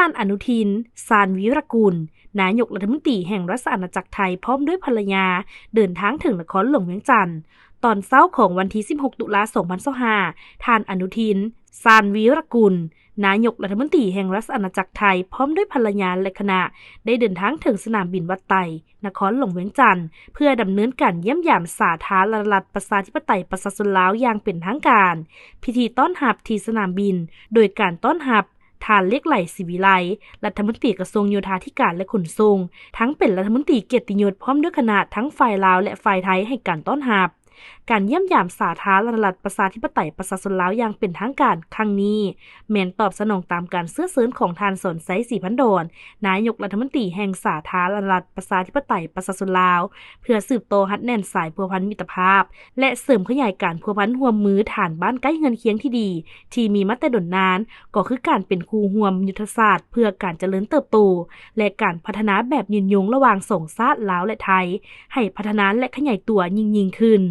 ານ ອະນຸທິນ ຊານວີຣະກຸນ ນາຍົກລັດຖະມົນຕີແຫ່ງລາຊະອານາຈັກໄທ ພ້ອມດ້ວຍພັນລະຍາ ເດີນທາງເຖິງນະຄອນຫຼວງວຽງຈັນ. ຕອນເຊົ້າຂອງວັນທີສິບຫົກ ຕຸລາ ສອງພັນຊາວຫ້າ, ທ່ານ ອະນຸທິນ ຊານວີຣະກຸນ ນາຍົກລັດຖະມົນຕີແຫ່ງລາຊະອານາຈັກໄທ ພ້ອມດ້ວຍພັນລະຍາ ແລະ ຄະນະ ໄດ້ເດີນທາງເຖິງສະໜາມບິນວັດໄຕ ນະຄອນຫຼວງວຽງຈັນ ເພື່ອດຳເນີນການຢ້ຽມຢາມສາທາລະນະລັດ ປະຊາທິປະໄຕ ປະຊາຊົນລາວ ຢ່າງເປັນທາງການ. ພິທີຕ້ອນຮັບທີ່ສະໜາມບິນ ໂດຍການຕ້ອນຮັບ ທ່ານ ເລກໄຫຼ ສີວິໄລ ລັດຖະມົນຕີກະຊວງໂຍທາທິການ ແລະ ຂົນສົ່ງ, ທັງເປັນລັດຖະມົນຕີກຽດຕິຍົດ ພ້ອມດ້ວຍຄະນະ ທັງຝ່າຍລາວ ແລະ ຝ່າຍໄທ ໃຫ້ການຕ້ອນຮັບ. ການຢ້ຽມຢາມສາທາລະນະລັດ ປະຊາທິປະໄຕ ປະຊາຊົນລາວ ຢ່າງເປັນທາງການຄັ້ງນີ້ ແມ່ນຕອບສະໜອງຕາມການເຊື້ອເຊີນຂອງທ່ານ ສອນໄຊ ສີພັນດອນ ນາຍົກລັດຖະມົນຕີແຫ່ງສາທາລະນະລັດ ປະຊາທິປະໄຕ ປະຊາຊົນລາວ ເພື່ອສືບຕໍ່ຮັດແໜ້ນສາຍພົວພັນມິດຕະພາບ ແລະ ເສີມຂະຫຍາຍການພົວພັນຮ່ວມມືຖານບ້ານໃກ້ເຮືອນຄຽງທີ່ດີ ທີ່ມີມາແຕ່ດົນນານ, ກໍຄືການເປັນຄູ່ຮ່ວມຍຸດທະສາດເພື່ອການຈະເລີນເຕີບໂຕ ແລະ ການພັດທະນາແບບຍືນຍົງລະຫວ່າງສອງຊາດລາວ ແລະ ໄທ ໃຫ້ພັດທະນາ ແລະ ຂະຫຍາຍຕົວຍິ່ງໆຂຶ້ນ.